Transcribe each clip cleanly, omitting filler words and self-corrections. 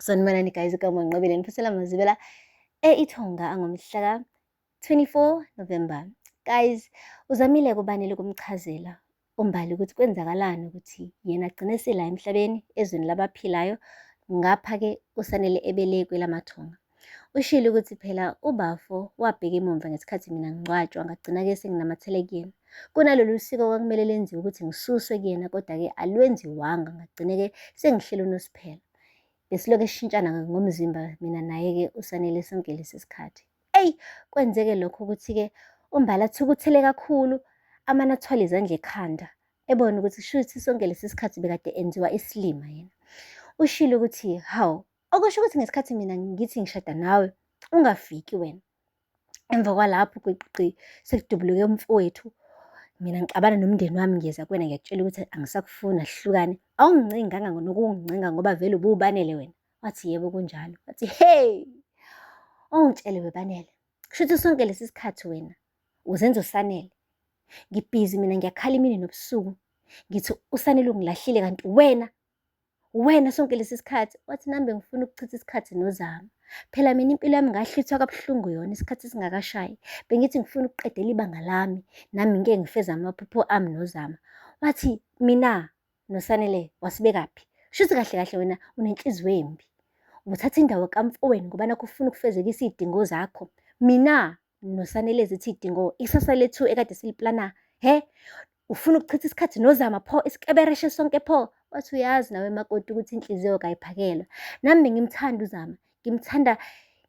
Sanibonani guys, igama Nqobile ngiphosela amazibela e-Ithonga angomhla ka-24 November. Guys, uzamile kubanele ukumchazela uMbali ukuthi kwenzakalani ukuthi yena agcine sela emhlabeni ezweni labaphilayo ngapha-ke uSanele ebelekwe lamathonga. Ushilo ukuthi phela ubafo wabheka emumva ngesikhathi mina ngingcwatshwa ngagcina-ke senginamathele kuyena. Kunalolu siko kwakumele lenziwe ukuthi ngisuswe kuyena kodwa-ke alwenziwanga ngagcine-ke sengihleli uNosiphela. Besilokhu esishintshana ngomzimba mina naye-ke uSanele sonke lesi sikhathi. Eyi, kwenzeke lokho ukuthi-ke uMbali athukuthele kakhulu amane athwale izandla ekhanda ebona ukuthi shuthi sonke lesi sikhathi bekade enziwa isilima yena. Ushilo ukuthi hawu, okusho ukuthi ngesikhathi mina ngithi ngishada nawe ungafiki wena. Emva kwalapho gwiqiqi sekudubuluke umfowethu mina ngixabana nomndeni wami ngiyeza kuwena ngiyakutshela ukuthi angisakufuni asihlukane. Awungincenganga nokungincenga ngoba vele ubuwubanele wena. Wathi yebo kunjalo. Wathi hey, ungitshele webanele. Kusho ukuthi sonke lesi sikhathi wena uzenza uSanele. Ngibhizi mina ngiyakhala imini nobusuku ngithi uSanele ungilahlile kanti wena wena sonke lesi sikhathi wathi nami bengifuna ukuchitha isikhathi noZama. Phela mina impilo yami ngahlwithwa kabuhlungu yona isikhathi singakashayi. Bengithi ngifuna ukuqedela ibanga lami nami ngike ngifeze amaphupho ami noZama. Wathi mina noSanele wasibekaphi? Shuthi kahle kahle wena unenhliziyo embi. Ubuthatha indawo kamfowenu ngoba nakho ufuna ukufezekisa iy'dingo zakho. Mina noSanele zithi iy'dingo ikusasa lethu ekade siliplana he ufuna ukuchitha isikhathi noZama pho isikebereshe sonke pho. Wathi uyazi nawe makoti ukuthi inhliziyo kayiphakelwa. Nami bengimthanda uZama, ngimthanda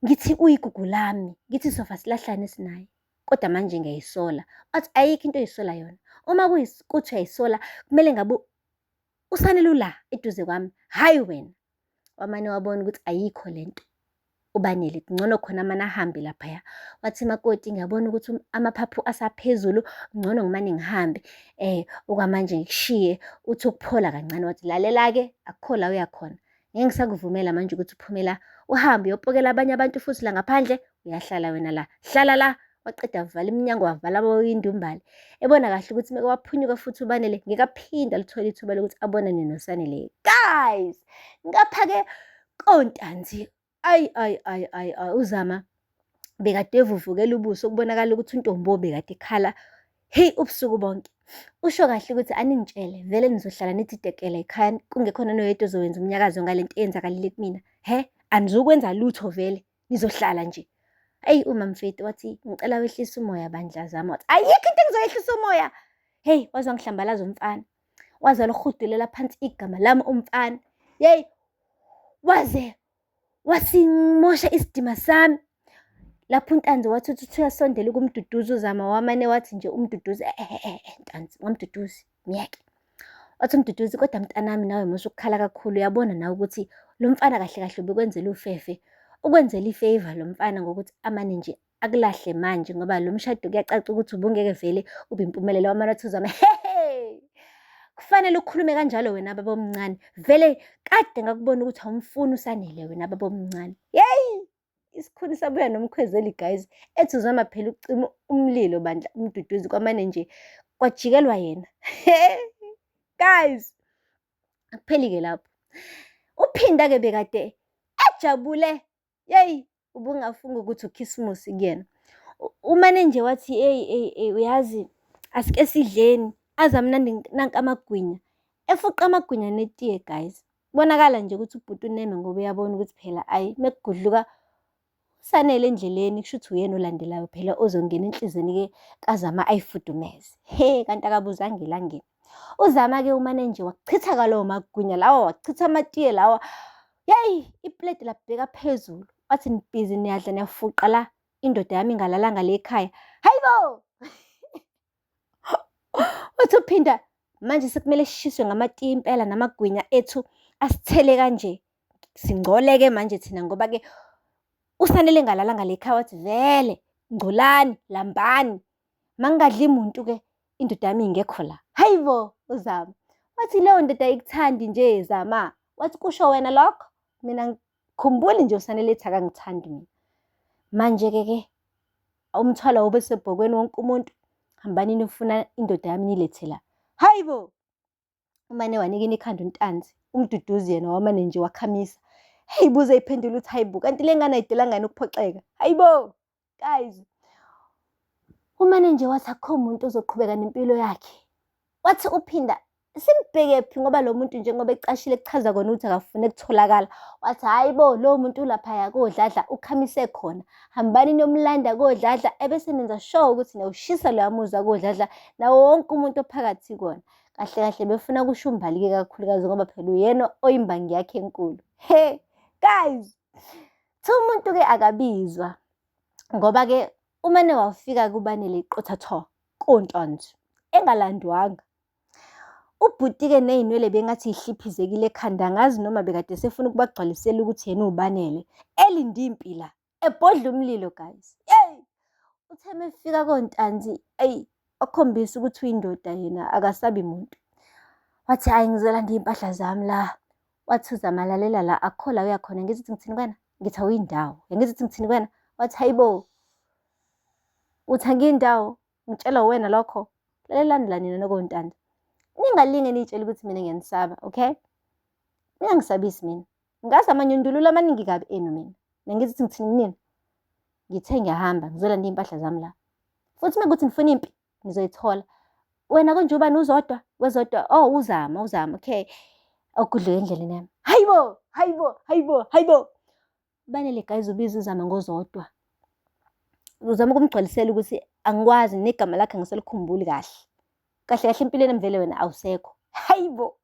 ngithi uyigugu lami, ngithi sofa silahlane sinaye. Kodwa manje ngiyayisola. Wathi ayikho into oyisola yona. Uma kuyikuthi uyayisola kumele ngabe uSanele ula eduze kwami, hhayi wena. Wamane wabona ukuthi ayikho lento uBanele kungcono khona amane ahambe laphaya. Wathi makoti ngiyabona ukuthi amaphaphu asaphezulu ngcono ngimane ngihambe okwamanje ngikushiye uthi ukuphola kancane. Wathi lalela-ke akukho la uya khona. Ngeke ngisakuvumela manje ukuthi uphume la uhambe uyopokela abanye abantu futhi la ngaphandle uyahlala wena la. Hlala la. Waqeda wavala iminyango wavala amawindi uMbali. Ebona kahle ukuthi meke waphunyuka futhi uBanele ngeke aphinde alithole ithuba lokuthi abonane noSanele. Guys, ngapha-ke koNtanzi ayi ayi ayi ayi ayi uZama bekade evuvukela ubuso kubonakala ukuthi uNtombo bekade ekhala hey ubusuku bonke. Usho kahle ukuthi aningitshele vele nizohlala nithi tekela ekhaya kungekhona noyedwa ozowenza umnyakazo ngale nto eyenzakalile kumina. He, anizukwenza lutho vele nizohlala nje. Eyi umamfeti wathi ngicela wehlise umoya bandla Zama. Wathi ayikho into engizoyehlisa umoya. Hey waze wangihlambalaza umfana. Waze waluhudulela phansi igama lami umfana. Yeyi waze wasimosha isidima sami. Lapho uNtanzi wathi uthi uyasondela ukumduduza uZama wamane wathi nje umduduzi Ntanzi ungamduduzi myeke. Wathi umduduzi kodwa mntanami nawe musa ukukhala kakhulu uyabona nawe ukuthi lo mfana kahle kahle ubekwenzela ufefe. Ukwenzela ifavour lo mfana ngokuthi amane nje akulahle manje ngoba lo mshado kuyacaca ukuthi ubungeke vele ube impumelelo. Wamane wathi uZama hehe kufanele ukhulume kanjalo wena baba omncane vele kade ngakubona ukuthi awumfuni uSanele wena baba omncane. Yeyi isikhuni sabuya nomkhwezeli guys ethi uzama phela ukucima umlilo bandla umduduzi kwamane nje kwajikelwa yena. Guys akupheli-ke lapho uphinda-ke bekade ejabule yeyi ubungafunga ukuthi ukhisimusi kuyena. Umane nje wathi eyi eyi eyi uyazi asike sidleni aze amnandi nanka amagwinya efuqa amagwinya netiye guys. Kubonakala nje ukuthi ubhuti uneme ngoba uyabona ukuthi phela ayi mekugudluka uSanele endleleni kusho ukuthi uyena olandelayo phela ozongena enhlizweni-ke kaZama ayifudumeze. He kanti akabuzanga elangeni. UZama-ke umane nje wachitha kalowo magwinya lawa wachitha amatiye lawa. Yeyi ipleti labheka phezulu. Wathi nibhizi niyadla niyafuqa la indoda yami ingalalanga le ekhaya. Hayi bo! Wathi uphinda manje sekumele sishiswe ngamatiye impela namagwinya ethu asithele kanje. Singcoleke manje thina ngoba-ke uSanele engalala ngale ekhaya wathi vele ngcolani, lambani. Mangingadli muntu-ke indoda yami ingekho la. Hayi bo uZama. Wathi leyo ndoda ayikuthandi nje Zama. Wathi kusho wena lokho? Mina ngikhumbuli nje uSanele ethi akangithandi mina. Manje-ke ke umthwalo awube sebhokweni wonke umuntu. Hambani niyofuna indoda yami niyilethe la. Hayi bo! Umane wanikina ikhanda uNtanzi, uMduduzi yena wamane nje wakhamisa. Hey, buze iphendula ukuthi hayibo, kanti le ngane ayidelanga yini ukuphoxeka? Hayibo, guys. Umane nje wathi akukho muntu ozoqhubeka nempilo yakhe. Wathi uphinda simbheke phi ngoba lo muntu njengoba ecashile kuchaza kona ukuthi akafune kutholakala. Wathi hhayi bo, lowo muntu ulaphaya koDladla ukhamise khona. Hambani niyomlanda koDladla ebese nenza sure ukuthi niyawushisa loya muzi wakoDladla nawo wonke umuntu ophakathi kona. Kahle kahle befuna kusho uMbali-ke kakhulukazi ngoba phela uyena oyimbangi yakhe enkulu. He, guys! Kuthiwa umuntu-ke akabizwa ngoba-ke umane wafika kuBanele iqotha koNtanzi engalandwanga. Ubhuti-ke ney'nwele bengathi yihliphizekile ekhanda angazi noma bekade sefuna ukubagcwalisela ukuthi yena uwuBanele. Elinde impi la, ebhodla umlilo guys. Yeyi! Uthe mefika koNtanzi, eyi wakhombisa ukuthi uyindoda yena akasabi muntu. Wathi hhayi ngizolanda iy'mpahla zami la. Wathi uZama lalela la akukho la uya khona ngithi ngithini kuwena? Ngithi awuyindawo. Ngithi ngithini kuwena? Wathi hayibo. Uthi angiyindawo. Ngitshela uwena lokho. Lalelani la nina nokontanda. Ningalinge niyitshele ukuthi mina ngiyanisaba, okay? Ningangisabisi mina. Ngazi amanyundululu amaningi kabi enu mina. Nangithi ngithini kunina? Ngithe ngiyahamba ngizolanda iy'mpahla zami la. Futhi uma kuthi nifuna impi, nizoyithola. Wena konje ubani uZodwa? WeZodwa, oh uZama, uZama, okay. Okudlula endleleni yami. Hayibo, hayibo, hayibo, hayibo. Banele guys ubiza uZama ngoZodwa. Uzama ukumgcwalisela ukuthi angikwazi negama lakhe angisalikhumbuli kahle. Kahle kahle empilweni emvele wena awusekho. Hayibo.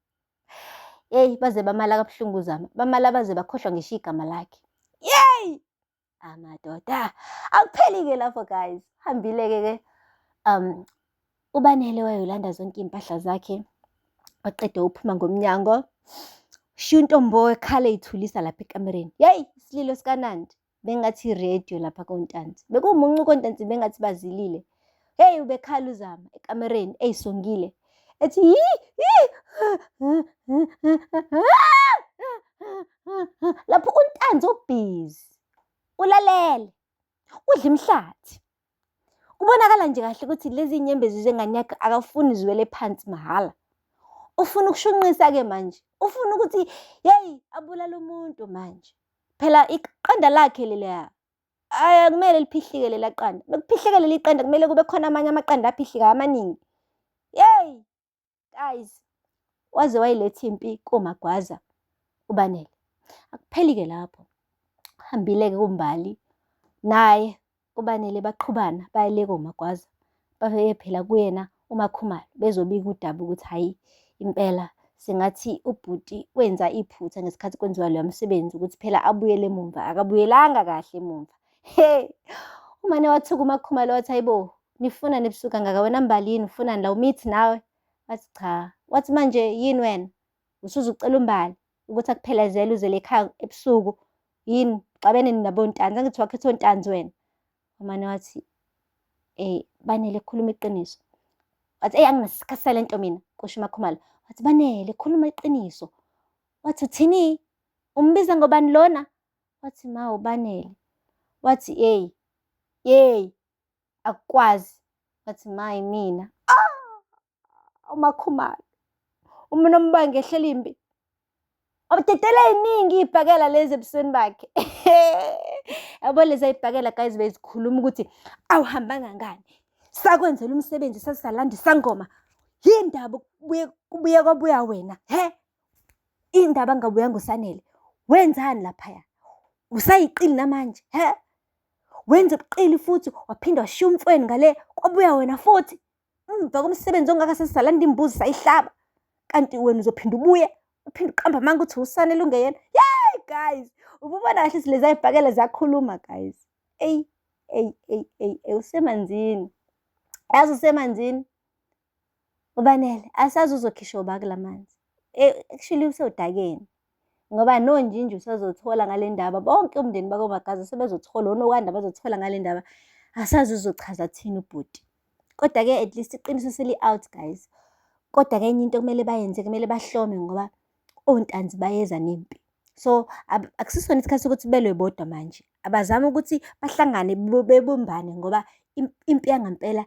Yeyi baze bamala kabuhlungu uZama. Bamala baze bakhohlwa ngisho igama lakhe. Yeyi! Amadoda. Akupheli-ke lapho guys. Hambile-ke ke. UBanele wayolanda zonke iy'mpahla zakhe. Waqeda uphuma ngomnyango. Shiya untombo ekhala eyithulisa lapha ekamereni. Yeyi, isililo sikaNandi. Bengathi i-radio lapha koNtanzi. Bekuwumuncu koNtanzi bengathi bazilile. Hey, ubekhala uZama ekamereni eyisongile. Ethi yi yi lapho uNtanzi ubhizi ulalele udla imihlathi. Kubonakala nje kahle ukuthi lezi nyembezi zengane yakhe akafuni ziwele phansi mahhala. Ufuna ukushunqisa-ke manje. Ufuna ukuthi yeyi abulale umuntu manje. Phela iqanda lakhe leliya ayi akumele liphihlike lela qanda. Mekuphihlike leli qanda kumele kube khona amanye amaqanda aphihlikayo amaningi. Yeyi guys, waze wayiletha impi koMagwaza uBanele. Akupheli-ke lapho. Hambile-ke kuMbali naye uBanele baqhubana baye le koMagwaza. Baye phela kuyena uMakhumalo bezobika udaba ukuthi hhayi impela sengathi ubhuti wenza iphutha ngesikhathi kwenziwa loya msebenzi ukuthi phela abuyele emumva akabuyelanga kahle emumva. He, umane wathuka uMakhumalo wathi hayibo nifunani ebusuku kangaka wena Mbali yini ufunani la umithi nawe? Wathi cha. Wathi manje yini wena? Usuze ucela uMbali ukuthi akuphelezele uzele ekhaya ebusuku yini? Xabene nabontanzi angithi wakhetha ontanzi wena. Umane wathi Banele khuluma iqiniso. Wathi eyi anginasikhathi sale nto mina kusho uMakhumalo. Wathi Banele khuluma iqiniso. Wathi uthini? Umbiza ngobani lona? Wathi ma uBanele. Wathi yeyi yeyi akukwazi. Wathi ma yimina. Ah! UMakhumalo. Umuntu ombanga ehlela impi. Wabudedela ey'ningi iy'bhakela lezi ebusweni bakhe. Yabo lezi ay'bhakela guys bezikhuluma ukuthi awuhambanga ngani. Sakwenzela umsebenzi sasalanda isangoma. Yindaba kubuye kubuye kwabuya wena, he? Indaba angabuyanga uSanele. Wenzani laphaya? Usayiqili namanje, he? Wenza ubuqili futhi waphinda washiya umfweni ngale kwabuya wena futhi. Emva komsebenzi ongaka sesisalanda imbuzi sayihlaba. Kanti wena uzophinda ubuye uphinde uqamba amanga ukuthi uSanele ungeyena. Yey guys, ububona kahle ukuthi lezi ayibhakela ziyakhuluma guys. Eyi eyi eyi eyi usemanzini. Yazi usemanzini. UBanele asazi uzokhishwa uba kula manzi. Actually usewudakeni. Ngoba noNjinji usazothola ngale ndaba, bonke umndeni bakoMagaza sebezothola, oNokwanda bazothola ngale ndaba. Asazi uzochaza thini ubhuti. Kodwa-ke at least iqiniso seli-out guys. Kodwa-ke enye into okumele bayenze kumele bahlome ngoba ontanzi bayeza nempi. So akusisona isikhathi sokuthi belwe bodwa manje. Abazame ukuthi bahlangane bebumbane ngoba impi yangampela